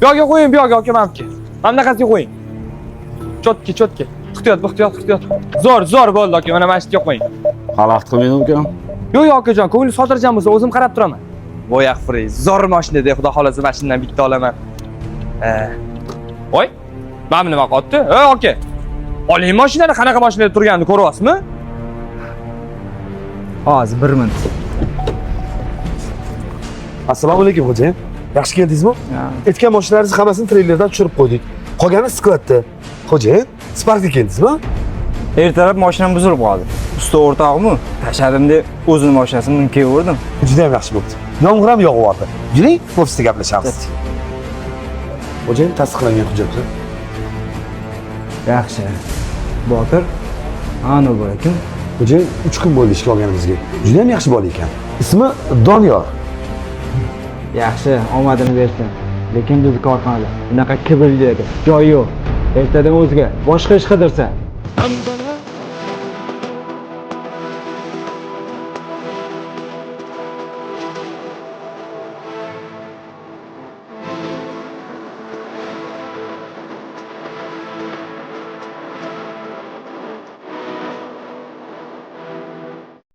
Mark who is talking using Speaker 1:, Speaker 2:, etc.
Speaker 1: Bu yoqqa qo'ying, bu yoqqa aka maniki. Mana bunaqasiga qo'ying. Чётко, чётко. Ehtiyot, ehtiyot, ehtiyot. Zo'r, zo'r bo'ldi aka, mana shu yerga qo'ying.
Speaker 2: Xalaqit qilmaydi ukam.
Speaker 1: Yo'q, yo'q akajon, ko'nglingiz xotirjam bo'lsa, o'zim qarab turaman. Voy axfri, zo'r mashinada, xudo xolasa mashinadan bitta olaman. Voy, mana bu nima qotdi? Ey aka. Oling mashinani, qanaqa mashinada turganini ko'ryapsizmi?
Speaker 3: Hozir bir minut.
Speaker 4: Assalomu alaykum, xo'jayin. Yaxshi keldingizmi? Aytgan mashinalaringizni hammasini treylerdan tushirib qo'ydik. Qolgani skladda. Xo'jayin, Sparkda keldingizmi?
Speaker 3: Ertalab mashinam buzilib qoldi. Usta o'rtog'immi? Tashladim deb o'zini mashinasini minib kelaverdim.
Speaker 4: Juda ham yaxshi bo'libdi. Yomg'ir ham yog'yapti. Yuring, ofisda gaplashamiz. Xo'jayin, tasdiqlangan hujjatlar.
Speaker 3: Yaxshi. Botir, ana bu kim?
Speaker 4: Xo'jayin, 3 kun bo'ldi ishga olganimizga. Juda ham yaxshi bola ekan. Ismi Doniyor.
Speaker 3: Yaxshi, omadini bersin. Lekin bizni korxonada bunaqa kibrlilarga joy yo'q. Ertadan o'ziga boshqa ish qidirsa.